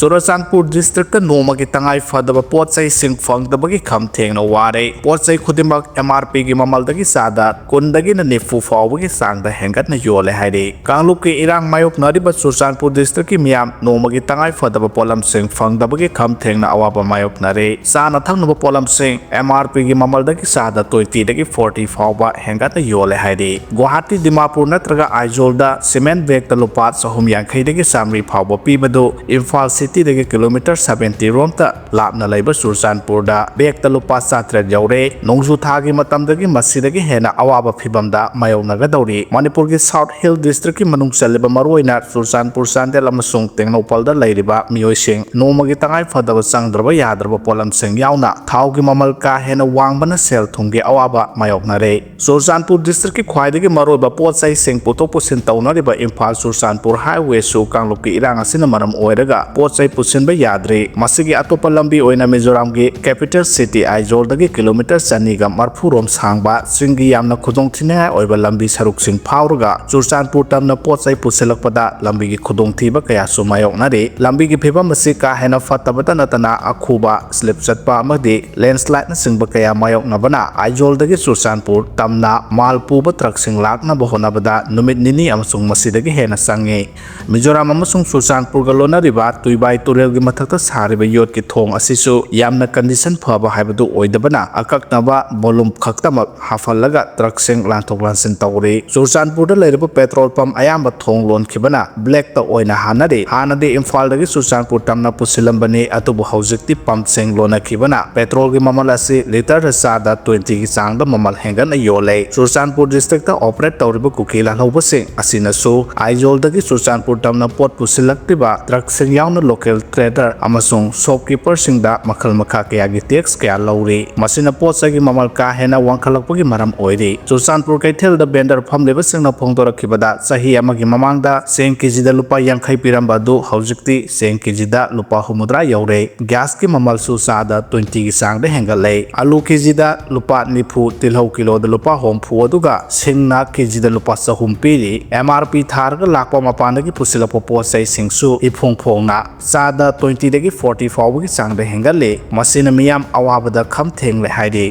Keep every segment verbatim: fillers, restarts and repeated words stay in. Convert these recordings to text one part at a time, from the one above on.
Churachandpur district ꯅꯣꯡꯃꯒꯤ ꯇꯉꯥꯏ ꯐꯗꯕ ꯄꯣꯠ ꯆꯩꯁꯤꯡ ꯐꯪꯗꯕꯒꯤ ꯈꯝ ꯊꯦꯡꯅ ꯋꯥꯔꯦ꯫ ꯄꯣꯠ ꯆꯩ ꯈꯨꯗꯤꯡꯃꯛ ꯑꯦꯝ ꯑꯥꯔ ꯄꯤꯒꯤ ꯃꯃꯜꯗꯒꯤ ꯆꯥꯗ ꯀꯨꯟꯗꯒꯤꯅ ꯅꯤꯐꯨ ꯐꯥꯎꯕꯒꯤ ꯆꯥꯡꯗ ꯍꯦꯟꯒꯠꯅ ꯌꯣꯜꯂꯦ ꯍꯥꯏꯔꯤ꯫ ꯀꯥꯡꯂꯨꯞꯀꯤ ꯏꯔꯥꯡ ꯃꯥꯌꯣꯛꯅꯔꯤꯕ ꯆꯨꯔꯆꯥꯟꯄꯨꯔ ꯗꯤꯁꯇ꯭ꯔꯤꯛꯀꯤ ꯃꯤꯌꯥꯝ ꯅꯣꯡꯃꯒꯤ ꯇꯉꯥꯏ ꯐꯗꯕ ꯄꯣꯠꯂꯝꯁꯤꯡ ꯐꯪꯗꯕꯒꯤ ꯈꯝ ꯊꯦꯡꯅ ꯑꯋꯥꯕ ꯃꯥꯌꯣꯛꯅꯔꯦ꯫ ꯆꯥꯅ ꯊꯛꯅꯕ ꯄꯣꯠꯂꯝꯁꯤꯡ ꯑꯦꯝ ꯑꯥꯔ ꯄꯤꯒꯤ ꯃꯃꯜꯗꯒꯤ ꯆꯥꯗ ꯇ꯭ꯋꯦꯟꯇꯤꯗꯒꯤ ꯐꯣꯔꯇꯤ ꯐꯥꯎꯕ ꯍꯦꯟꯒꯠꯅ ꯌꯣꯜꯂꯦ ꯍꯥꯏꯔꯤ꯫ ꯒꯨꯋꯥꯍꯥꯇꯤ, ꯗꯤꯃꯥꯄꯨꯔ ꯅꯠꯇ꯭ꯔꯒ ꯑꯥꯏꯖꯣꯜꯗ ꯁꯤꯃꯦꯟ ꯕꯦꯒꯇ ꯂꯨꯄꯥ ꯆꯍꯨꯝ ꯌꯥꯡꯈꯩꯗꯒꯤ ꯆꯥꯃꯔꯤ ꯐꯥꯎꯕ ꯄꯤꯕꯗꯨ ꯏꯝꯐꯥꯜ ꯁꯤꯇꯤꯗꯒꯤ ꯀꯤꯂꯣꯃꯤꯇꯔ ꯁꯕꯦꯟꯇꯤ ꯔꯣꯝꯇ ꯂꯥꯞꯅ ꯂꯩꯕ ꯆꯨꯔꯆꯥꯟꯄꯨꯔꯗ ꯕꯦꯒꯇ ꯂꯨꯄꯥ ꯆꯥꯇ꯭ꯔꯦꯠ ꯌꯧꯔꯦ꯫ ꯅꯣꯡꯖꯨ ꯊꯥꯒꯤ ꯃꯇꯝꯗꯒꯤ ꯃꯁꯤꯗꯒꯤ ꯍꯦꯟꯅ ꯑꯋꯥꯕ ꯐꯤꯚꯝꯗ ꯃꯥꯌꯣꯛꯅꯒꯗꯧꯔꯤ꯫ ꯃꯅꯤꯄꯨꯔꯒꯤ ꯁꯥꯎꯠ ꯍꯤꯜ ꯗꯤꯁꯇ꯭ꯔꯤꯛꯀꯤ ꯃꯅꯨꯡ ꯆꯜꯂꯤꯕ ꯃꯔꯨꯑꯣꯏꯅ ꯆꯨꯔꯆꯥꯟꯄꯨꯔ, ꯆꯥꯟꯗꯦꯜ ꯑꯃꯁꯨꯡ ꯇꯦꯡꯅꯧꯄꯜꯗ ꯂꯩꯔꯤꯕ ꯃꯤꯑꯣꯏꯁꯤꯡ ꯅꯣꯡꯃꯒꯤ ꯇꯉꯥꯏ ꯐꯗꯕ ꯆꯪꯗ꯭ꯔꯕ ꯌꯥꯗ꯭ꯔꯕ ꯄꯣꯠꯂꯝꯁꯤꯡ ꯌꯥꯎꯅ ꯊꯥꯎꯒꯤ ꯃꯃꯜ ꯀꯥ ꯍꯦꯟꯅ ꯋꯥꯡꯕꯅ ꯁꯦꯜ ꯊꯨꯝꯒꯤ ꯑꯋꯥꯕ ꯃꯥꯌꯣꯛꯅꯔꯦ꯫ ꯆꯨꯔꯆꯥꯟꯄꯨꯔ ꯗꯤꯁꯇ꯭ꯔꯤꯛꯀꯤ ꯈ꯭ꯋꯥꯏꯗꯒꯤ ꯃꯔꯨꯑꯣꯏꯕ ꯄꯣꯠ ꯆꯩꯁꯤꯡ ꯄꯨꯊꯣꯛ ꯄꯨꯁꯤꯟ ꯇꯧꯅꯔꯤꯕ ꯏꯝꯐꯥꯜ ꯆꯨꯔꯆꯥꯟꯄꯨꯔ ꯍꯥꯏꯋꯦꯁꯨ ꯀꯥꯡꯂꯨꯞꯀꯤ ꯏꯔꯥꯡ ꯑꯁꯤꯅ ꯃꯔꯝ ꯑꯣꯏꯔꯒ ꯄꯣꯠ ꯆꯩ ꯄꯨꯁꯤꯟꯕ ꯌꯥꯗ꯭ꯔꯤ꯫ ꯃꯁꯤꯒꯤ ꯑꯇꯣꯞꯄ ꯂꯝꯕꯤ ꯑꯣꯏꯅ ꯃꯤꯖꯣꯔꯥꯝꯒꯤ ꯀꯦꯄꯤꯇꯦꯜ ꯁꯤꯇꯤ ꯑꯥꯏꯖꯣꯜꯗꯒꯤ ꯀꯤꯂꯣꯃꯤꯇꯔ ꯆꯅꯤꯒ ꯃꯔꯐꯨ ꯔꯣꯝ ꯁꯥꯡꯕ ꯆꯤꯡꯒꯤ ꯌꯥꯝꯅ ꯈꯨꯗꯣꯡꯊꯤꯅꯤꯡꯉꯥꯏ ꯑꯣꯏꯕ ꯂꯝꯕꯤ ꯁꯔꯨꯛꯁꯤꯡ ꯐꯥꯎꯔꯒ ꯆꯨꯔꯆꯥꯟꯄꯨꯔ ꯇꯝꯅ ꯄꯣꯠ ꯆꯩ ꯄꯨꯁꯤꯜꯂꯛꯄꯗ ꯂꯝꯕꯤꯒꯤ ꯈꯨꯗꯣꯡꯊꯤꯕ ꯀꯌꯥꯁꯨ ꯃꯥꯌꯣꯛꯅꯔꯤ꯫ ꯂꯝꯕꯤꯒꯤ ꯐꯤꯕꯝ ꯑꯁꯤ ꯀꯥ ꯍꯦꯟꯅ ꯐꯠꯇꯕꯇ ꯅꯠꯇꯅ ꯑꯈꯨꯕ, ꯁ꯭ꯂꯤꯞ ꯆꯠꯄ ꯑꯃꯗꯤ ꯂꯦꯟꯁꯂꯥꯏꯠꯅꯆꯤꯡꯕ ꯀꯌꯥ ꯃꯥꯌꯣꯛꯅꯕꯅ ꯑꯥꯏꯖꯣꯜꯗꯒꯤ ꯆꯨꯔꯆꯥꯟꯄꯨꯔ ꯇꯝꯅ ꯃꯥꯜ ꯄꯨꯕ ꯇ꯭ꯔꯛꯁꯤꯡ ꯂꯥꯛꯅꯕ ꯍꯣꯠꯅꯕꯗ ꯅꯨꯃꯤꯠ ꯅꯤꯅꯤ ꯑꯃꯁꯨꯡ ꯃꯁꯤꯗꯒꯤ ꯍꯦꯟꯅ ꯆꯪꯉꯤ꯫ ꯃꯤꯖꯣꯔꯥꯝ ꯑꯃꯁꯨꯡ ꯆꯨꯔꯆꯥꯟꯄꯨꯔꯒ ꯂꯣꯟꯅꯔꯤꯕ ꯇꯨꯏꯕꯥꯏ ꯇꯨꯔꯦꯜꯒꯤ ꯃꯊꯛꯇ ꯁꯥꯔꯤꯕ ꯌꯣꯠꯀꯤ ꯊꯣꯡ ꯑꯁꯤꯁꯨ ꯌꯥꯝꯅ ꯀꯟꯗꯤꯁꯟ ꯐꯕ ꯍꯥꯏꯕꯗꯨ ꯑꯣꯏꯗꯕꯅ ꯑꯀꯛꯅꯕ ꯕꯣꯂꯨꯝ ꯈꯛꯇꯃꯛ ꯍꯥꯞꯍꯜꯂꯒ ꯇ꯭ꯔꯛꯁꯤꯡ ꯂꯥꯟꯊꯣꯛ ꯂꯥꯟꯁꯤꯟ ꯇꯧꯔꯤ꯫ ꯆꯨꯔꯆꯥꯟꯄꯨꯔꯗ ꯂꯩꯔꯤꯕ ꯄꯦꯇ꯭ꯔꯣꯜ ꯄꯝ ꯑꯌꯥꯝꯕ ꯊꯣꯡ ꯂꯣꯟꯈꯤꯕꯅ ꯕ꯭ꯂꯦꯛꯇ ꯑꯣꯏꯅ ꯍꯥꯟꯅꯔꯤ꯫ ꯍꯥꯟꯅꯗꯤ ꯏꯝꯐꯥꯜꯗꯒꯤ ꯆꯨꯔꯆꯥꯟꯄꯨꯔ ꯇꯝꯅ ꯄꯨꯁꯤꯜꯂꯝꯕꯅꯤ, ꯑꯗꯨꯕꯨ ꯍꯧꯖꯤꯛꯇꯤ ꯄꯝꯁꯤꯡ ꯂꯣꯟꯅꯈꯤꯕꯅ ꯄꯦꯇ꯭ꯔꯣꯜꯒꯤ ꯃꯃꯜ ꯑꯁꯤ ꯂꯤꯇꯔꯗ ꯆꯥꯗ ꯇ꯭ꯋꯦꯟꯇꯤꯒꯤ ꯆꯥꯡꯗ ꯃꯃꯜ ꯍꯦꯟꯒꯠꯅ ꯌꯣꯜꯂꯦ꯫ ꯆꯨꯔꯆꯥꯟꯄꯨꯔ ꯗꯤꯁꯇ꯭ꯔꯤꯛꯇ ꯑꯣꯄꯔꯦꯠ ꯇꯧꯔꯤꯕ ꯀꯨꯀꯤ ꯂꯥꯜꯍꯧꯕꯁꯤꯡ ꯑꯁꯤꯅꯁꯨ ꯑꯥꯏꯖꯣꯜꯗꯒꯤ ꯆꯨꯔꯆꯥꯟꯄꯨꯔ ꯇꯝꯅ ꯄꯣꯠ ꯄꯨꯁꯤꯜꯂꯛꯂꯤꯕ ꯇ꯭ꯔꯛꯁꯤꯡ ꯌꯥꯎꯅ ꯂꯣꯀꯦꯜ ꯇ꯭ꯔꯦꯗꯔ ꯑꯃꯁꯨꯡ ꯁꯣꯞꯀꯤꯄꯔꯁꯤꯡꯗ ꯃꯈꯜ ꯃꯈꯥ ꯀꯌꯥꯒꯤ ꯇꯦꯛꯁ ꯀꯌꯥ ꯂꯧꯔꯤ꯫ ꯃꯁꯤꯅ ꯄꯣꯠ ꯆꯩꯒꯤ ꯃꯃꯜ ꯀꯥ ꯍꯦꯟꯅ ꯋꯥꯡꯈꯠꯂꯛꯄꯒꯤ ꯃꯔꯝ ꯑꯣꯏꯔꯤ꯫ ꯆꯨꯔꯆꯥꯟꯄꯨꯔ ꯀꯩꯊꯦꯜꯗ ꯚꯦꯟꯗꯔ ꯐꯝꯂꯤꯕꯁꯤꯡꯅ ꯐꯣꯡꯗꯣꯔꯛꯈꯤꯕꯗ, ꯆꯍꯤ ꯑꯃꯒꯤ ꯃꯃꯥꯡꯗ ꯆꯦꯡ ꯀꯦꯖꯤꯗ ꯂꯨꯄꯥ ꯌꯥꯡꯈꯩ ꯄꯤꯔꯝꯕ ꯑꯗꯨ ꯍꯧꯖꯤꯛꯇꯤ ꯆꯦꯡ ꯀꯦꯖꯤꯗ ꯂꯨꯄꯥ ꯍꯨꯝꯐꯨꯇꯔꯥ ꯌꯧꯔꯦ꯫ ꯒ꯭ꯌꯥꯁꯀꯤ ꯃꯃꯜꯁꯨ ꯆꯥꯗ ꯇ꯭ꯋꯦꯟꯇꯤꯒꯤ ꯆꯥꯡꯗ ꯍꯦꯟꯒꯠꯂꯦ꯫ ꯑꯂꯨ ꯀꯦꯖꯤꯗ ꯂꯨꯄꯥ ꯅꯤꯐꯨ, ꯇꯤꯜꯍꯧ ꯀꯤꯂꯣꯗ ꯂꯨꯄꯥ ꯍꯨꯝꯐꯨ, ꯑꯗꯨꯒ ꯁꯤꯡꯅ ꯀꯦꯖꯤꯗ ꯂꯨꯄꯥ ꯆꯍꯨꯝ ꯄꯤꯔꯤ꯫ ꯑꯦꯝ ꯑꯥꯔ ꯄꯤ ꯊꯥꯔꯒ ꯂꯥꯛꯄ ꯃꯄꯥꯟꯗꯒꯤ ꯄꯨꯁꯤꯜꯂꯛꯄ ꯄꯣꯠ ꯆꯩꯁꯤꯡꯁꯨ ꯏꯐꯣꯡ ꯐꯣꯡꯅ ꯆꯥꯗ twenty ꯗꯒꯤ forty ꯐꯥꯎꯕꯒꯤ ꯆꯥꯡꯗ ꯍꯦꯟꯒꯠꯂꯤ꯫ ꯃꯁꯤꯅ ꯃꯤꯌꯥꯝ ꯑꯋꯥꯕꯗ ꯈꯝ ꯊꯦꯡꯂꯦ ꯍꯥꯏꯔꯤ꯫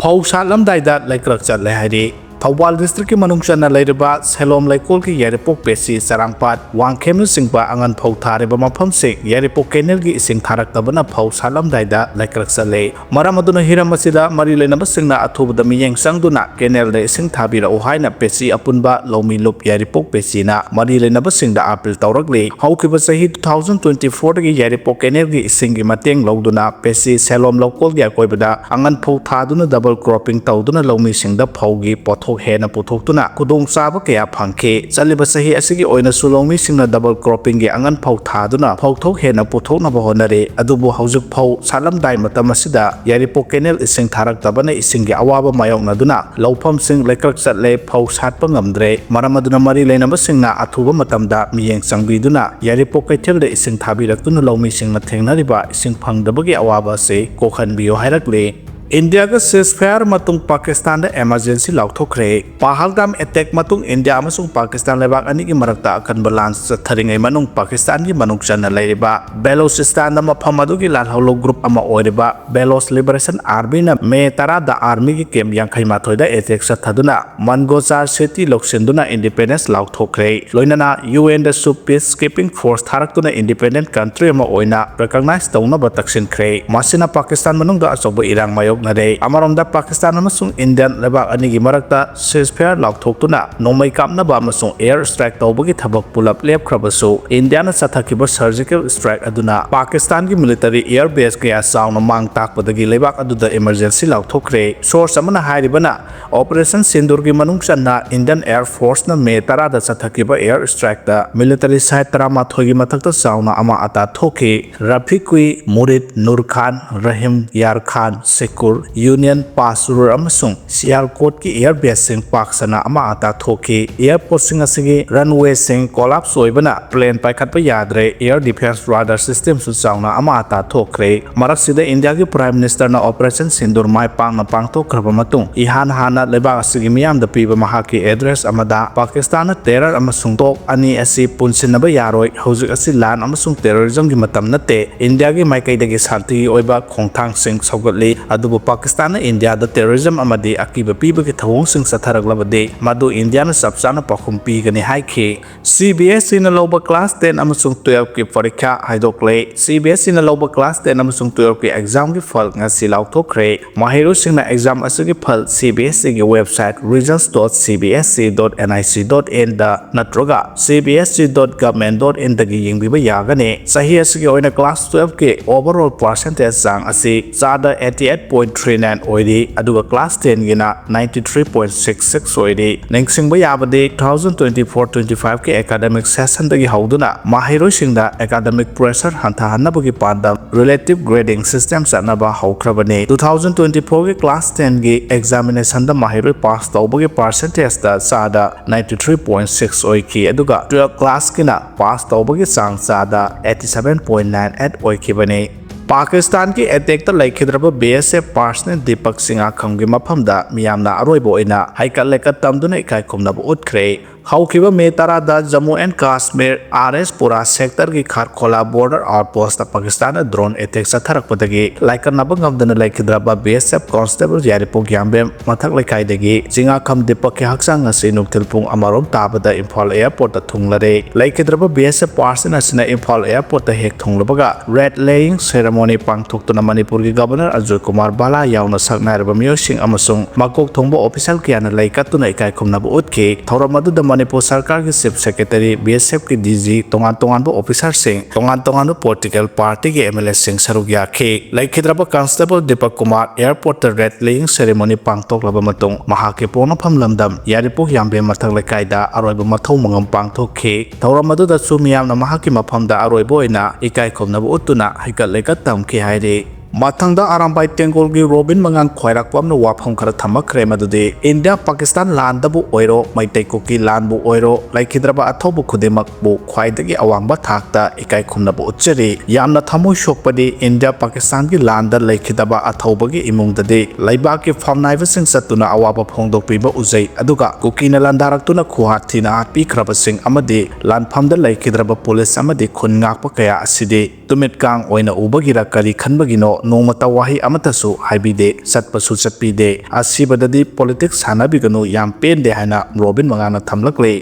ꯐꯧ ꯁꯥꯠꯂꯝꯗꯥꯏꯗ ꯂꯩꯀ꯭ꯔꯛ ꯆꯠꯂꯦ ꯍꯥꯏꯔꯤ꯫ ꯊꯧꯕꯥꯜ district ꯀꯤ ꯃꯅꯨꯡ ꯆꯟꯅ ꯂꯩꯔꯤꯕ ꯁꯦꯂꯣꯝ ꯂꯩꯀꯣꯜꯒꯤ ꯌꯥꯏꯔꯤꯄꯣꯛ, ꯄꯦꯁꯤ, ꯆꯔꯥꯡꯄꯥꯠ, ꯋꯥꯡꯈꯦꯝꯅꯆꯤꯡꯕ ꯑꯉꯟ ꯐꯧ ꯊꯥꯔꯤꯕ ꯃꯐꯝꯁꯤꯡ ꯌꯥꯏꯔꯤꯄꯣꯛ canal ꯒꯤ ꯏꯁꯤꯡ ꯊꯥꯔꯛꯇꯕꯅ ꯐꯧ ꯁꯥꯠꯂꯝꯗꯥꯏꯗ ꯂꯩꯀ꯭ꯔꯛ ꯆꯠꯂꯦ꯫ ꯃꯔꯝ ꯑꯗꯨꯅ ꯍꯤꯔꯝ ꯑꯁꯤꯗ ꯃꯔꯤ ꯂꯩꯅꯕꯁꯤꯡꯅ ꯑꯊꯨꯕꯗ ꯃꯤꯠꯌꯦꯡ ꯆꯪꯗꯨꯅ canal ꯗ ꯏꯁꯤꯡ ꯊꯥꯕꯤꯔꯛꯎ ꯍꯥꯏꯅ ꯄꯦꯁꯤ ꯑꯄꯨꯟꯕ ꯂꯧꯃꯤ ꯂꯨꯞ ꯌꯥꯏꯔꯤꯄꯣꯛ ꯄꯦꯁꯤꯅ ꯃꯔꯤ ꯂꯩꯅꯕꯁꯤꯡꯗ appeal ꯇꯧꯔꯛꯂꯤ꯫ ꯍꯧꯈꯤꯕ ꯆꯍꯤ two thousand twenty four ꯗꯒꯤ ꯌꯥꯏꯔꯤꯄꯣꯛ canal ꯒꯤ ꯏꯁꯤꯡꯒꯤ ꯃꯇꯦꯡ ꯂꯧꯗꯨꯅ ꯄꯦꯁꯤ ꯁꯦꯂꯣꯝ ꯂꯧꯀꯣꯜꯒꯤ ꯑꯀꯣꯏꯕꯗ ꯑꯉꯟ ꯐꯧ ꯊꯥꯗꯨꯅ double cropping ꯇꯧꯗꯨꯅ ꯂꯧꯃꯤꯁꯤꯡꯗ ꯐꯧꯒꯤ ꯄꯣꯠꯊꯣꯛ ꯍꯦꯟꯅ ꯄꯨꯊꯣꯛꯇꯨꯅ ꯈꯨꯗꯣꯡꯆꯥꯕ ꯀꯌꯥ ꯐꯪꯈꯤ꯫ ꯆꯠꯂꯤꯕ ꯆꯍꯤ ꯑꯁꯤꯒꯤ ꯑꯣꯏꯅꯁꯨ ꯂꯧꯃꯤꯁꯤꯡꯅ double cropping ꯒꯤ ꯑꯉꯟ ꯐꯧ ꯊꯥꯗꯨꯅ ꯐꯧꯊꯣꯛ ꯍꯦꯟꯅ ꯄꯨꯊꯣꯛꯅꯕ ꯍꯣꯠꯅꯔꯤ꯫ ꯑꯗꯨꯕꯨ ꯍꯧꯖꯤꯛ ꯐꯧ ꯁꯥꯠꯂꯝꯗꯥꯏ ꯃꯇꯝ ꯑꯁꯤꯗ ꯌꯥꯏꯔꯤꯄꯣꯛ canal ꯏꯁꯤꯡ ꯊꯥꯔꯛꯇꯕꯅ ꯏꯁꯤꯡꯒꯤ ꯑꯋꯥꯕ ꯃꯥꯌꯣꯛꯅꯗꯨꯅ ꯂꯧꯐꯝꯁꯤꯡ ꯂꯩꯀ꯭ꯔꯛ ꯆꯠꯂꯦ, ꯐꯧ ꯁꯥꯠꯄ ꯉꯝꯗ꯭ꯔꯦ꯫ ꯃꯔꯝ ꯑꯗꯨꯅ ꯃꯔꯤ ꯂꯩꯅꯕꯁꯤꯡꯅ ꯑꯊꯨꯕ ꯃꯇꯝꯗ ꯃꯤꯠꯌꯦꯡ ꯆꯪꯕꯤꯗꯨꯅ ꯌꯥꯏꯔꯤꯄꯣꯛ ꯀꯩꯊꯦꯜꯗ ꯏꯁꯤꯡ ꯊꯥꯕꯤꯔꯛꯇꯨꯅ ꯂꯧꯃꯤꯁꯤꯡꯅ ꯊꯦꯡꯅꯔꯤꯕ ꯏꯁꯤꯡ ꯐꯪꯗꯕꯒꯤ ꯑꯋꯥꯕ ꯑꯁꯤ ꯀꯣꯛꯍꯟꯕꯤꯌꯨ ꯍꯥꯏꯔꯛꯂꯤ꯫ ꯏꯟꯗꯤꯌꯥꯒ ceasefire ꯃꯇꯨꯡ ꯄꯥꯀꯤꯁꯇꯥꯟꯗ emergency ꯂꯥꯎꯊꯣꯛꯈ꯭ꯔꯦ꯫ ꯄꯍꯜꯒꯥꯝ attack ꯃꯇꯨꯡ ꯏꯟꯗꯤꯌꯥ ꯑꯃꯁꯨꯡ ꯄꯥꯀꯤꯁꯇꯥꯟ ꯂꯩꯕꯥꯛ ꯑꯅꯤꯒꯤ ꯃꯔꯛꯇ ꯑꯀꯟꯕ ꯂꯥꯟ ꯆꯠꯊꯔꯤꯉꯩ ꯃꯅꯨꯡ ꯄꯥꯀꯤꯁꯇꯥꯟꯒꯤ ꯃꯅꯨꯡ ꯆꯟꯅ ꯂꯩꯔꯤꯕ ꯕꯦꯂꯣꯆꯤꯁꯇꯥꯟꯗ ꯃꯐꯝ ꯑꯗꯨꯒꯤ ꯂꯥꯜꯍꯧꯂꯨꯞ group ꯑꯃ ꯑꯣꯏꯔꯤꯕ Baloch Liberation Army ꯅ May ꯇꯔꯥꯗ army ꯒꯤ camp ꯌꯥꯡꯈꯩ ꯃꯥꯊꯣꯏꯗ attack ꯆꯠꯊꯗꯨꯅ ꯃꯟꯒꯣꯆꯥꯔ city ꯂꯧꯁꯤꯟꯗꯨꯅ independence ꯂꯥꯎꯊꯣꯛꯈ꯭ꯔꯦ꯫ ꯂꯣꯏꯅꯅ U N ꯗꯁꯨ peace keeping force ꯊꯥꯔꯛꯇꯨꯅ independent country ꯑꯃ ꯑꯣꯏꯅ recognize ꯇꯧꯅꯕ ꯇꯛꯁꯤꯟꯈ꯭ꯔꯦ꯫ ꯃꯁꯤꯅ ꯄꯥꯀꯤꯁꯇꯥꯟ ꯃꯅꯨꯡꯗ ꯑꯆꯧꯕ ꯏꯔꯥꯡ ꯃꯥꯌꯣꯛꯅꯔꯦ꯫ ꯑꯃꯔꯣꯝꯗ ꯄꯥꯀꯤꯁꯇꯥꯟ ꯑꯃꯁꯨꯡ ꯏꯟꯗꯤꯌꯥꯟ ꯂꯩꯕꯥꯛ ꯑꯅꯤꯒꯤ ꯃꯔꯛꯇ ceasefire ꯂꯥꯎꯊꯣꯛꯇꯨꯅ ꯅꯣꯡꯃꯩ ꯀꯥꯞꯅꯕ ꯑꯃꯁꯨꯡ air strike ꯇꯧꯕꯒꯤ ꯊꯕꯛ ꯄꯨꯂꯞ ꯂꯦꯞꯈ꯭ꯔꯕꯁꯨ, ꯏꯟꯗꯤꯌꯥꯅ ꯆꯠꯊꯈꯤꯕ surgical strike ꯑꯗꯨꯅ ꯄꯥꯀꯤꯁꯇꯥꯟꯒꯤ military air base ꯀꯌꯥ ꯆꯥꯎꯅ ꯃꯥꯡ ꯇꯥꯛꯄꯗꯒꯤ ꯂꯩꯕꯥꯛ ꯑꯗꯨꯗ emergency ꯂꯥꯎꯊꯣꯛꯈ꯭ꯔꯦ꯫ Source ꯑꯃꯅ ꯍꯥꯏꯔꯤꯕꯅ, Operation Sindoor ꯒꯤ ꯃꯅꯨꯡ ꯆꯟꯅ Indian Air Force ꯅ May ꯇꯔꯥꯗ ꯆꯠꯊꯈꯤꯕ air strike ꯇ military site ꯇꯔꯥꯃꯥꯊꯣꯏꯒꯤ ꯃꯊꯛꯇ ꯆꯥꯎꯅ ꯑꯃꯥꯡ ꯑꯇꯥ ꯊꯣꯛꯈꯤ꯫ ꯔꯐꯤꯀꯨꯏ, ꯃꯨꯔꯤꯗ, ꯅꯨꯔ ꯈꯥꯟ, ꯔꯍꯤꯝ ꯌꯥꯔ ꯈꯥꯟ, ꯁꯤꯀꯨ ꯌꯨꯅꯤꯌꯟ ꯄꯥꯁꯨꯔ ꯑꯃꯁꯨꯡ ꯁꯤꯌꯥꯜꯀꯣꯠꯀꯤ ꯑꯦꯌꯔ ꯕꯦꯁꯁꯤꯡ ꯄꯥꯛ ꯁꯟꯅ ꯑꯃꯥꯡ ꯑꯇꯥ ꯊꯣꯛꯈꯤ꯫ ꯑꯦꯌꯔꯄꯣꯔꯠꯁꯤꯡ ꯑꯁꯤꯒꯤ ꯔꯟꯋꯦꯁꯤꯡ ꯀꯣꯂꯥꯞꯁ ꯑꯣꯏꯕꯅ ꯄ꯭ꯂꯦꯟ ꯄꯥꯏꯈꯠꯄ ꯌꯥꯗ꯭ꯔꯦ꯫ ꯑꯦꯌꯔ ꯗꯤꯐꯦꯟꯁ ꯔꯥꯗꯥꯔ ꯁꯤꯁꯇꯦꯝꯁꯨ ꯆꯥꯎꯅ ꯑꯃꯥꯡ ꯑꯇꯥ ꯊꯣꯛꯈ꯭ꯔꯦ꯫ ꯃꯔꯛꯁꯤꯗ ꯏꯟꯗꯤꯌꯥꯒꯤ ꯄ꯭ꯔꯥꯏꯝ ꯃꯤꯅꯤꯁꯇꯔꯅ ꯑꯣꯄꯔꯦꯁꯟ ꯁꯤꯟꯗꯨꯔ ꯃꯥꯏ ꯄꯥꯛꯅ ꯄꯥꯡꯊꯣꯛꯈ꯭ꯔꯕ ꯃꯇꯨꯡ ꯏꯍꯥꯟ ꯍꯥꯟꯅ ꯂꯩꯕꯥꯛ ꯑꯁꯤꯒꯤ ꯃꯤꯌꯥꯝꯗ ꯄꯤꯕ ꯃꯍꯥꯛꯀꯤ ꯑꯦꯗ꯭ꯔꯦꯁ ꯑꯃꯗ ꯄꯥꯀꯤꯁꯇꯥꯟꯅ ꯇꯦꯔꯔ ꯑꯃꯁꯨꯡ ꯇꯣꯛ ꯑꯅꯤ ꯑꯁꯤ ꯄꯨꯟꯁꯤꯟꯅꯕ ꯌꯥꯔꯣꯏ꯫ ꯍꯧꯖꯤꯛ ꯑꯁꯤ ꯂꯥꯟ ꯑꯃꯁꯨꯡ ꯇꯦꯔꯣꯔꯤꯖꯝꯒꯤ ꯃꯇꯝ ꯅꯠꯇꯦ꯫ ꯏꯟꯗꯤꯌꯥꯒꯤ ꯃꯥꯏꯀꯩꯗꯒꯤ ꯁꯥꯟꯇꯤꯒꯤ ꯑꯣꯏꯕ ꯈꯣꯡꯊꯥꯡꯁꯤꯡ ꯁꯧꯒꯠꯂꯤ, ꯑꯗꯨꯕꯨ ꯄꯥꯀꯤꯁꯇꯥꯟꯅ ꯏꯟꯗꯤꯌꯥꯗ ꯇꯦꯔꯣꯔꯤꯖꯝ ꯑꯃꯗꯤ ꯑꯀꯤꯕ ꯄꯤꯕꯒꯤ ꯊꯧꯑꯣꯡꯁꯤꯡ ꯆꯠꯊꯔꯛꯂꯕꯗꯤ ꯃꯗꯨ ꯏꯟꯗꯤꯌꯥꯅ ꯆꯞ ꯆꯥꯅ ꯄꯥꯎꯈꯨꯝ ꯄꯤꯒꯅꯤ ꯍꯥꯏꯈꯤ꯫ ꯁꯤ ꯕꯤ ꯑꯦꯁ ꯏꯅ ꯂꯧꯕ ꯀ꯭ꯂꯥꯁ ꯇꯦꯟ ꯑꯃꯁꯨꯡ ꯇꯨꯌꯦꯜꯐꯀꯤ ꯄꯔꯤꯈ꯭ꯌꯥ ꯍꯥꯏꯗꯣꯛꯂꯦ꯫ ꯁꯤ ꯕꯤ ꯑꯦꯁ ꯏꯅ ꯂꯧꯕ ꯀ꯭ꯂꯥꯁ ꯇꯦꯟ ꯑꯃꯁꯨꯡ ꯇꯨꯌꯦꯜꯐꯀꯤ ꯑꯦꯛꯖꯥꯝꯒꯤ ꯐꯜ ꯉꯁꯤ ꯂꯥꯎꯊꯣꯛꯈ꯭ꯔꯦ꯫ ꯃꯍꯩꯔꯣꯏꯁꯤꯡꯅ ꯑꯦꯛꯖꯥꯝ ꯑꯁꯤꯒꯤ ꯐꯜ ꯁꯤ ꯕꯤ ꯑꯦꯁ ꯏꯒꯤ website results dot C B S C dot N I C dot in ꯗ ꯅꯠꯇ꯭ꯔꯒ C B S C dot government dot in ꯗꯒꯤ ꯌꯦꯡꯕꯤꯕ ꯌꯥꯒꯅꯤ꯫ ꯆꯍꯤ ꯑꯁꯤꯒꯤ ꯑꯣꯏꯅ ꯀ꯭ꯂꯥꯁ ꯇꯨꯌꯦꯜꯐꯀꯤ overall percentage ꯆꯥꯡ ꯑꯁꯤ ꯆꯥꯗ eighty eight point three nine ꯑꯣꯏꯔꯤ, ꯑꯗꯨꯒ class ꯇꯦꯟꯒꯤꯅ ninety three point six six ꯑꯣꯏꯔꯤ꯫ ꯅꯤꯡꯁꯤꯡꯕ ꯌꯥꯕꯗꯤ, two thousand twenty four twenty five ꯀꯤ academic session ꯗꯒꯤ ꯍꯧꯗꯨꯅ ꯃꯍꯩꯔꯣꯏꯁꯤꯡꯗ academic pressure ꯍꯟꯊꯍꯟꯅꯕꯒꯤ ꯄꯥꯟꯗꯝ relative grading system ꯆꯠꯅꯕ ꯍꯧꯈ꯭ꯔꯕꯅꯤ꯫ Two thousand twenty four ꯒꯤ class ten ꯒꯤ examination ꯗ ꯃꯍꯩꯔꯣꯏ pass ꯇꯧꯕꯒꯤ percentage ꯇ ꯆꯥꯗ ninety three point six ꯑꯣꯏꯈꯤ, ꯑꯗꯨꯒ twelve class ꯀꯤꯅ pass ꯇꯧꯕꯒꯤ ꯆꯥꯡ ꯆꯥꯗ eighty seven point nine eight ꯑꯣꯏꯈꯤꯕꯅꯤ꯫ ꯄꯥꯀꯤꯁꯇꯥꯟꯒꯤ attack ꯇ ꯂꯩꯈꯤꯗ꯭ꯔꯕ B S F personnel Deepak ꯁꯤꯡꯉꯥꯈꯝꯒꯤ ꯃꯐꯝꯗ ꯃꯤꯌꯥꯝꯅ ꯑꯔꯣꯏꯕ ꯑꯣꯏꯅ ꯍꯩꯀꯠ ꯂꯩꯀꯠ ꯇꯝꯗꯨꯅ ꯏꯀꯥꯏ ꯈꯨꯝꯅꯕ ꯎꯠꯈ꯭ꯔꯦ꯫ ꯍꯧꯈꯤꯕ ꯃꯦ ꯇꯔꯥꯗ ꯖꯝꯃꯨ ꯑꯦꯟ ꯀꯥꯁꯃꯤꯔ ꯑꯥꯔ ꯑꯦꯁ ꯄꯨꯔꯥ ꯁꯦꯛꯇꯔꯒꯤ ꯈꯥꯔꯈꯣꯂꯥ ꯕꯣꯔꯗꯔ ꯑꯥꯎꯠꯄꯣꯁꯇ ꯄꯥꯀꯤꯁꯇꯥꯟꯅ ꯗ꯭ꯔꯣꯟ ꯑꯦꯇꯦꯛ ꯆꯠꯊꯔꯛꯄꯗꯒꯤ ꯂꯥꯏꯀꯠꯅꯕ ꯉꯝꯗꯅ ꯂꯩꯈꯤꯗ꯭ꯔꯕ B S F ꯀꯣꯟꯁꯇꯦꯕꯜ ꯌꯥꯏꯔꯤꯄꯣꯛ ꯌꯥꯝꯕꯦꯝ ꯃꯊꯛ ꯂꯩꯀꯥꯏꯗꯒꯤ ꯆꯤꯡꯉꯥꯈꯝ ꯗꯤꯄꯛꯀꯤ ꯍꯛꯆꯥꯡ ꯉꯁꯤ ꯅꯨꯡꯊꯤꯜ ꯄꯨꯡ ꯑꯃꯔꯣꯝ ꯇꯥꯕꯗ ꯏꯝꯐꯥꯜ ꯑꯦꯌꯔꯄꯣꯔꯠꯇ ꯊꯨꯡꯂꯔꯦ꯫ ꯂꯩꯈꯤꯗ꯭ꯔꯕ B S F ꯄꯥꯔꯁꯟ ꯑꯁꯤꯅ ꯏꯝꯐꯥꯜ ꯑꯦꯌꯔꯄꯣꯔꯠꯇ ꯍꯦꯛ ꯊꯨꯡꯂꯕꯒ red laying ceremony ꯄꯥꯡꯊꯣꯛꯇꯨꯅ ꯃꯅꯤꯄꯨꯔꯒꯤ ꯒꯕꯔꯅꯔ ꯑꯖꯣꯏ ꯀꯨꯃꯥꯔ ꯕꯂꯥ ꯌꯥꯎꯅ ꯁꯛꯅꯥꯏꯔꯕ ꯃꯤꯑꯣꯏꯁꯤꯡ ꯑꯃꯁꯨꯡ ꯃꯀꯣꯛ ꯊꯣꯡꯕ ꯑꯣꯐꯤꯁꯤꯌꯦꯜ ꯀꯌꯥꯅ ꯂꯩ ꯀꯠꯇꯨꯅ ꯏꯀꯥꯏ ꯈꯨꯝꯅꯕ ꯎꯠꯈꯤ꯫ ꯊꯧꯔꯝ ꯑꯗꯨꯗ ꯃꯅꯤꯄꯨꯔ ꯁꯔꯀꯥꯔꯒꯤ chief secretary, B S F ꯀꯤ D G, ꯇꯣꯉꯥꯟ ꯇꯣꯉꯥꯟꯕ ꯑꯣꯐꯤꯁꯥꯔꯁꯤꯡ, ꯇꯣꯉꯥꯟ ꯇꯣꯉꯥꯟꯕ ꯄꯣꯂꯤꯇꯤꯀꯦꯜ ꯄꯥꯔꯇꯤꯒꯤ M L A ꯁꯤꯡ ꯁꯔꯨꯛ ꯌꯥꯈꯤ꯫ ꯂꯩꯈꯤꯗ꯭ꯔꯕ ꯀꯟꯁꯇꯦꯕꯜ ꯗꯤꯄꯛ ꯀꯨꯃꯥꯔ ꯑꯦꯌꯔꯄꯣꯔꯠꯇ red laying ceremony ꯄꯥꯡꯊꯣꯛꯂꯕ ꯃꯇꯨꯡ ꯃꯍꯥꯛꯀꯤ ꯄꯣꯛꯅꯐꯝ ꯂꯝꯗꯝ ꯌꯥꯏꯔꯤꯄꯣꯛ ꯌꯥꯝꯕꯦꯝ ꯃꯊꯛ ꯂꯩꯀꯥꯏꯗ ꯑꯔꯣꯏꯕ ꯃꯊꯧ ꯃꯉꯝ ꯄꯥꯡꯊꯣꯛꯈꯤ꯫ ꯊꯧꯔꯝ ꯑꯗꯨꯗꯁꯨ ꯃꯤꯌꯥꯝꯅ ꯃꯍꯥꯛꯀꯤ ꯃꯐꯝꯗ ꯑꯔꯣꯏꯕ ꯑꯣꯏꯅ ꯏꯀꯥꯏ ꯈꯨꯝꯅꯕ ꯎꯠꯇꯨꯅ ꯍꯩꯀꯠ ꯂꯩꯀꯠ ꯇꯝꯈꯤ ꯍꯥꯏꯔꯤ꯫ ꯃꯊꯪꯗ ꯑꯔꯥꯝꯕꯥꯏ ꯇꯦꯡꯒꯣꯜꯒꯤ ꯔꯣꯕꯤꯟ ꯃꯉꯥꯟ ꯈ꯭ꯋꯥꯏꯔꯥꯛꯄꯝꯅ ꯋꯥꯐꯝ ꯈꯔ ꯊꯝꯃꯛꯈ꯭ꯔꯦ, ꯃꯗꯨꯗꯤ ꯏꯟꯗꯤꯌꯥ ꯄꯥꯀꯤꯁꯇꯥꯟ ꯂꯥꯟꯗꯕꯨ ꯑꯣꯏꯔꯣ, ꯃꯩꯇꯩ ꯀꯨꯀꯤ ꯂꯥꯟꯕꯨ ꯑꯣꯏꯔꯣ, ꯂꯩꯈꯤꯗ꯭ꯔꯕ ꯑꯊꯧꯕ ꯈꯨꯗꯤꯡꯃꯛꯄꯨ ꯈ꯭ꯋꯥꯏꯗꯒꯤ ꯑꯋꯥꯡꯕ ꯊꯥꯛꯇ ꯏꯀꯥꯏ ꯈꯨꯝꯅꯕ ꯎꯠꯆꯔꯤ꯫ ꯌꯥꯝꯅ ꯊꯃꯣꯏ ꯁꯣꯛꯄꯗꯤ ꯏꯟꯗꯤꯌꯥ ꯄꯥꯀꯤꯁꯇꯥꯟꯒꯤ ꯂꯥꯟꯗ ꯂꯩꯈꯤꯗꯕ ꯑꯊꯧꯕꯒꯤ ꯏꯃꯨꯡꯗꯗꯤ ꯂꯩꯕꯥꯛꯀꯤ ꯐꯝꯅꯥꯏꯕꯁꯤꯡ ꯆꯠꯇꯨꯅ ꯑꯋꯥꯕ ꯐꯣꯡꯗꯣꯛꯄꯤꯕ ꯎꯖꯩ, ꯑꯗꯨꯒ ꯀꯨꯀꯤꯅ ꯂꯥꯟꯗꯥꯔꯛꯇꯨꯅ ꯈꯨꯍꯥꯠ ꯊꯤꯅ ꯍꯥꯠꯄꯤꯈ꯭ꯔꯕꯁꯤꯡ ꯑꯃꯗꯤ ꯂꯥꯟꯐꯝꯗ ꯂꯩꯈꯤꯗ꯭ꯔꯕ ꯄꯨꯂꯤꯁ ꯑꯃꯗꯤ ꯈꯨꯟ ꯉꯥꯛꯄ ꯀꯌꯥ ꯑꯁꯤꯗꯤ ꯇꯨꯃꯤꯠꯀꯥꯡ ꯑꯣꯏꯅ ꯎꯕꯒꯤꯔ ꯀꯔꯤ ꯈꯟꯕꯒꯤꯅꯣ ꯅꯣꯡꯃꯇ ꯋꯥꯍꯩ ꯑꯃꯠꯇꯁꯨ ꯍꯥꯏꯕꯤꯗꯦ, ꯆꯠꯄꯁꯨ ꯆꯠꯄꯤꯗꯦ꯫ ꯑꯁꯤꯕꯗꯗꯤ ꯄꯣꯂꯤꯇꯤꯛꯁ ꯁꯥꯟꯅꯕꯤꯒꯅꯨ, ꯌꯥꯝ ꯄꯦꯟꯗꯦ ꯍꯥꯏꯅ ꯔꯣꯕꯤꯟ ꯃꯉꯥꯅ ꯊꯝꯂꯛꯂꯤ꯫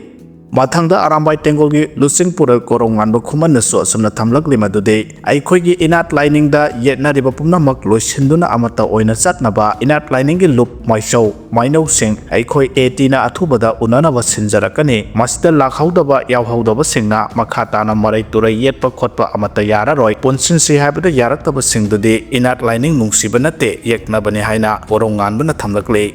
ꯃꯊꯪꯗ ꯑꯔꯥꯝꯕꯥꯏ ꯇꯦꯡꯒꯣꯜꯒꯤ ꯂꯨꯆꯤꯡꯄꯨꯔꯦꯜ ꯀꯣꯔꯧꯉꯥꯟꯕ ꯈꯨꯃꯟꯅꯁꯨ ꯑꯁꯨꯝꯅ ꯊꯝꯂꯛꯂꯤ, ꯃꯗꯨꯗꯤ ꯑꯩꯈꯣꯏꯒꯤ ꯏꯅꯥꯠ ꯂꯥꯏꯅꯤꯡꯗ ꯌꯦꯠꯅꯔꯤꯕ ꯄꯨꯝꯅꯃꯛ ꯂꯣꯏꯁꯤꯟꯗꯨꯅ ꯑꯃꯠꯇ ꯑꯣꯏꯅ ꯆꯠꯅꯕ ꯏꯅꯥꯠ ꯂꯥꯏꯅꯤꯡꯒꯤ ꯂꯨꯞ ꯃꯥꯏꯁꯧ ꯃꯥꯏꯅꯧꯁꯤꯡ ꯑꯩꯈꯣꯏ ꯑꯦ ꯇꯤꯅ ꯑꯊꯨꯕꯗ ꯎꯅꯅꯕ ꯁꯤꯟꯖꯔꯛꯀꯅꯤ꯫ ꯃꯁꯤꯗ ꯂꯥꯛꯍꯧꯗꯕ ꯌꯥꯎꯍꯧꯗꯕꯁꯤꯡꯅ ꯃꯈꯥ ꯇꯥꯅ ꯃꯔꯩ ꯇꯨꯔꯩ ꯌꯦꯠꯄ ꯈꯣꯠꯄ ꯑꯃꯠꯇ ꯌꯥꯔꯔꯣꯏ꯫ ꯄꯨꯟꯁꯤꯟꯁꯤ ꯍꯥꯏꯕꯗ ꯌꯥꯔꯛꯇꯕꯁꯤꯡꯗꯨꯗꯤ ꯏꯅꯥꯠ ꯂꯥꯏꯅꯤꯡ ꯅꯨꯡꯁꯤꯕ ꯅꯠꯇꯦ, ꯌꯦꯛꯅꯕꯅꯤ ꯍꯥꯏꯅ ꯀꯣꯔꯧꯉꯥꯟꯕꯅ ꯊꯝꯂꯛꯂꯤ꯫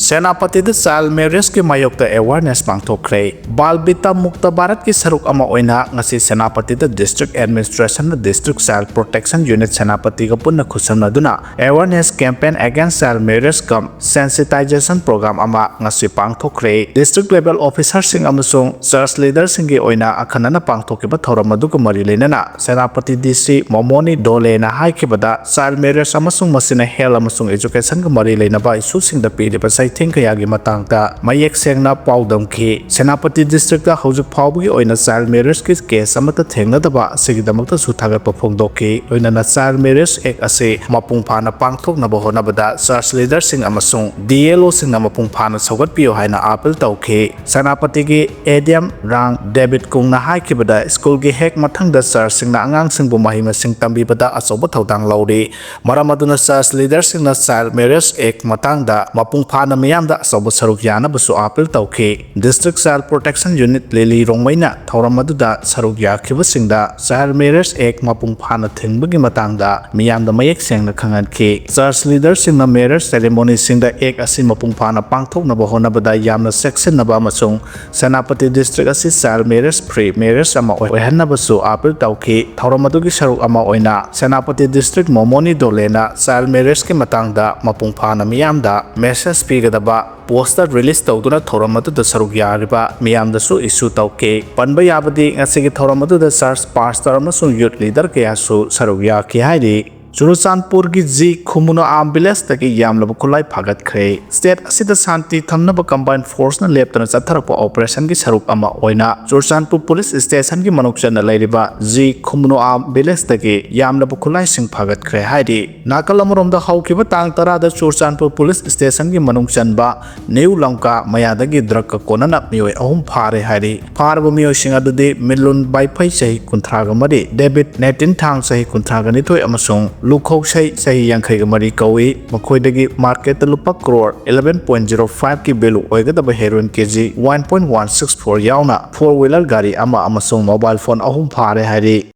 ꯁꯦꯅꯥꯄꯇꯤꯗ ꯆꯥꯏꯜ ꯃꯦꯔꯤꯌꯦꯖꯀꯤ ꯃꯥꯌꯣꯛꯇ ꯑꯦꯋꯥꯔꯅꯦꯁ ꯄꯥꯡꯊꯣꯛꯈ꯭ꯔꯦ꯫ ꯕꯥꯜ ꯕꯤꯇꯥ ꯃꯨꯛꯇ ꯚꯥꯔꯠꯀꯤ ꯁꯔꯨꯛ ꯑꯃ ꯑꯣꯏꯅ ꯉꯁꯤ ꯁꯦꯅꯥꯄꯇꯤꯗ ꯗꯤꯁꯇ꯭ꯔꯤꯛ ꯑꯦꯗꯃꯤꯅꯤꯁꯇ꯭ꯔꯦꯁꯟꯅ ꯗꯤꯁꯇ꯭ꯔꯤꯛ ꯆꯥꯏꯜ ꯄ꯭ꯔꯣꯇꯦꯛꯁꯟ ꯌꯨꯅꯤꯠ ꯁꯦꯅꯥꯄꯇꯤꯒ ꯄꯨꯟꯅ ꯈꯨꯠꯁꯝꯅꯗꯨꯅ Awareness Campaign Against Child Marriage cum Sensitization Program ꯑꯃ ꯉꯁꯤ ꯄꯥꯡꯊꯣꯛꯈ꯭ꯔꯦ꯫ ꯗꯤꯁꯇ꯭ꯔꯤꯛ ꯂꯦꯚꯦꯜ ꯑꯣꯐꯤꯁꯥꯔꯁꯤꯡ ꯑꯃꯁꯨꯡ ꯆꯔꯆ ꯂꯤꯗꯔꯁꯤꯡꯒꯤ ꯑꯣꯏꯅ ꯑꯈꯟꯅꯅ ꯄꯥꯡꯊꯣꯛꯈꯤꯕ ꯊꯧꯔꯝ ꯑꯗꯨꯒ ꯃꯔꯤ ꯂꯩꯅꯅ ꯁꯦꯅꯥꯄꯇꯤ ꯗꯤ ꯁꯤ ꯃꯣꯃꯣꯅꯤ ꯗꯣꯂꯦꯅ ꯍꯥꯏꯈꯤꯕꯗ, ꯆꯥꯏꯜ ꯃꯦꯔꯤꯌꯦꯖ ꯑꯃꯁꯨꯡ ꯃꯁꯤꯅ ꯍꯦꯜꯊ ꯑꯃꯁꯨꯡ ꯑꯦꯖꯨꯀꯦꯁꯟꯒ ꯃꯔꯤ ꯂꯩꯅꯕ ꯏꯁꯨꯁꯤꯡꯗ ꯄꯤꯔꯤꯕ ꯆꯩꯊꯦꯡ ꯀꯌꯥꯒꯤ ꯃꯇꯥꯡꯗ ꯃꯌꯦꯛ ꯁꯦꯡꯅ ꯄꯥꯎꯗꯝꯈꯤ꯫ ꯁꯦꯅꯥꯄꯇꯤ ꯗꯤꯁꯇ꯭ꯔꯤꯛꯇ ꯍꯧꯖꯤꯛ ꯐꯥꯎꯕꯒꯤ ꯑꯣꯏꯅ ꯆꯥꯏꯜ ꯃꯦꯔꯤꯌꯦꯖꯀꯤ ꯀꯦꯁ ꯑꯃꯠꯇ ꯊꯦꯡꯅꯗꯕ ꯑꯁꯤꯒꯤꯗꯃꯛꯇꯁꯨ ꯊꯥꯒꯠꯄ ꯐꯣꯡꯗꯣꯛꯈꯤ꯫ ꯂꯣꯏꯅꯅ ꯆꯥꯏꯜ ꯃꯦꯔꯤꯌꯦꯖ ꯑꯦꯛ ꯑꯁꯤ ꯃꯄꯨꯡ ꯐꯥꯅ ꯄꯥꯡꯊꯣꯛꯅꯕ ꯍꯣꯠꯅꯕꯗ ꯆꯔꯆ ꯂꯤꯗꯔꯁꯤꯡ ꯑꯃꯁꯨꯡ ꯗꯤ ꯑꯦꯜ ꯑꯣꯁꯤꯡꯅ ꯃꯄꯨꯡ ꯐꯥꯅ ꯁꯧꯒꯠꯄꯤꯌꯨ ꯍꯥꯏꯅ ꯑꯥꯄꯤꯜ ꯇꯧꯈꯤ꯫ ꯁꯦꯅꯥꯄꯇꯤꯒꯤ ꯑꯦ ꯗꯤ ꯑꯦꯝ ꯔꯥꯡ ꯗꯦꯕꯤꯠ ꯀꯨꯡꯅ ꯍꯥꯏꯈꯤꯕꯗ, ꯁ꯭ꯀꯨꯜꯒꯤ ꯍꯦꯛ ꯃꯊꯪꯗ ꯆꯔꯆꯁꯤꯡꯅ ꯑꯉꯥꯡꯁꯤꯡꯕꯨ ꯃꯍꯩ ꯃꯁꯤꯡ ꯇꯝꯕꯤꯕꯗ ꯑꯆꯧꯕ ꯊꯧꯗꯥꯡ ꯂꯧꯔꯤ꯫ ꯃꯔꯝ ꯑꯗꯨꯅ ꯆꯔꯆ ꯂꯤꯗꯔꯁꯤꯡꯅ ꯆꯥꯏꯜ ꯃꯦꯔꯤꯌꯦꯖ ꯑꯦꯛ ꯃꯇꯥꯡꯗ ꯃꯄꯨꯡ ꯐꯥꯅ ꯃꯤꯌꯥꯝꯗ ꯑꯆꯧꯕ ꯁꯔꯨꯛ ꯌꯥꯅꯕꯁꯨ ꯑꯥꯄꯤꯜ ꯇꯧꯈꯤ꯫ District Child Protection Unit ꯂꯤꯂꯤ ꯔꯣꯡꯃꯩꯅ ꯊꯧꯔꯝ ꯑꯗꯨꯗ ꯁꯔꯨꯛ ꯌꯥꯈꯤꯕꯁꯤꯡꯗ Child Marriage Act ꯃꯄꯨꯡ ꯐꯥꯅ ꯊꯤꯡꯕꯒꯤ ꯃꯇꯥꯡꯗ ꯃꯤꯌꯥꯝꯗ ꯃꯌꯦꯛ ꯁꯦꯡꯅ ꯈꯪꯍꯟꯈꯤ꯫ Church leaderꯁꯤꯡꯅ marriage ceremonyꯁꯤꯡꯗ Act ꯑꯁꯤ ꯃꯄꯨꯡ ꯐꯥꯅ ꯄꯥꯡꯊꯣꯛꯅꯕ ꯍꯣꯠꯅꯕꯗ ꯌꯥꯝꯅ ꯆꯦꯛꯁꯤꯟꯅꯕ ꯑꯃꯁꯨꯡ ꯁꯦꯅꯥꯄꯇꯤ district ꯑꯁꯤ child marriage free marriage ꯑꯃ ꯑꯣꯏꯍꯟꯅꯕꯁꯨ ꯑꯥꯄꯤꯜ ꯇꯧꯈꯤ꯫ ꯊꯧꯔꯝ ꯑꯗꯨꯒꯤ ꯁꯔꯨꯛ ꯑꯃ ꯑꯣꯏꯅ ꯁꯦꯅꯥꯄꯇꯤ district ꯃꯣꯃꯣꯅꯤ ꯗꯣꯂꯦꯅ child marriageꯀꯤ ꯃꯇꯥꯡꯗ ꯃꯄꯨꯡ ꯐꯥꯅ ꯃꯤꯌꯥꯝꯗ message ꯄꯤꯒꯗꯕ poster release ꯇꯧꯗꯨꯅ ꯊꯧꯔꯝ ꯑꯗꯨꯗ ꯁꯔꯨꯛ ꯌꯥꯔꯤꯕ ꯃꯤꯌꯥꯝꯗꯁꯨ issue ꯇꯧꯈꯤ꯫ ꯄꯟꯕ ꯌꯥꯕꯗꯤ ꯉꯁꯤꯒꯤ ꯊꯧꯔꯝ ꯑꯗꯨꯗ church pastor ꯑꯃꯁꯨꯡ youth leader ꯀꯌꯥꯁꯨ ꯁꯔꯨꯛ ꯌꯥꯈꯤ ꯍꯥꯏꯔꯤ꯫ ꯆꯨꯔꯆꯥꯟꯄꯨꯔꯒꯤ ꯖꯤ ꯈꯨꯃꯨꯅꯣ ꯑꯥꯝ villageꯇꯒꯤ ꯌꯥꯝꯂꯕ ꯈꯨꯠꯂꯥꯏ ꯐꯥꯒꯠꯈ꯭ꯔꯦ꯫ State ꯑꯁꯤꯗ ꯁꯥꯟꯇꯤ ꯊꯝꯅꯕ combined forceꯅ ꯂꯦꯞꯇꯅ ꯆꯠꯊꯔꯛꯄ operationꯒꯤ ꯁꯔꯨꯛ ꯑꯃ ꯑꯣꯏꯅ ꯆꯨꯔꯆꯥꯟꯄꯨꯔ police stationꯒꯤ ꯃꯅꯨꯡ ꯆꯟꯅ ꯂꯩꯔꯤꯕ ꯖꯤ ꯈꯨꯃꯨꯅꯣ ꯑꯥꯝ villageꯇꯒꯤ ꯌꯥꯝꯂꯕ ꯈꯨꯠꯂꯥꯏꯁꯤꯡ ꯐꯥꯒꯠꯈ꯭ꯔꯦ ꯍꯥꯏꯔꯤ꯫ ꯅꯥꯀꯜ ꯑꯃꯔꯣꯝꯗ ꯍꯧꯈꯤꯕ ꯇꯥꯡ ꯇꯔꯥꯗ ꯆꯨꯔꯆꯥꯟꯄꯨꯔ police stationꯒꯤ ꯃꯅꯨꯡ ꯆꯟꯕ ꯅ꯭ꯌꯨ ꯂꯝꯀꯥ ꯃꯌꯥꯗꯒꯤ drugꯀ ꯀꯣꯟꯅꯅ ꯃꯤꯑꯣꯏ ꯑꯍꯨꯝ ꯐꯥꯔꯦ ꯍꯥꯏꯔꯤ꯫ ꯐꯥꯔꯕ ꯃꯤꯑꯣꯏꯁꯤꯡ ꯑꯗꯨꯗꯤ ꯃꯤꯂꯨꯟ ꯕꯥꯏꯐꯩ ꯆꯍꯤ ꯀꯨꯟꯊ꯭ꯔꯥꯒ ꯃꯔꯤ, ꯗꯦꯕꯤꯠ ꯅꯦꯇꯤꯟꯊꯥꯡ ꯆꯍꯤ ꯀꯨꯟꯊ꯭ꯔꯥꯒ ꯅꯤꯊꯣꯏ ꯑꯃꯁꯨꯡ ꯂꯨꯈꯧꯁꯩ ꯆꯍꯤ ꯌꯥꯡꯈꯩꯒ ꯃꯔꯤ ꯀꯧꯏ꯫ ꯃꯈꯣꯏꯗꯒꯤ marketꯇ ꯂꯨꯄꯥ crore eleven point zero fiveꯀꯤ value ꯑꯣꯏꯒꯗꯕ heroin KG one point one six four ꯌꯥꯎꯅ four wheeler ꯒꯥꯔꯤ ꯑꯃ ꯑꯃꯁꯨꯡ mobile phone ꯑꯍꯨꯝ ꯐꯥꯔꯦ ꯍꯥꯏꯔꯤ꯫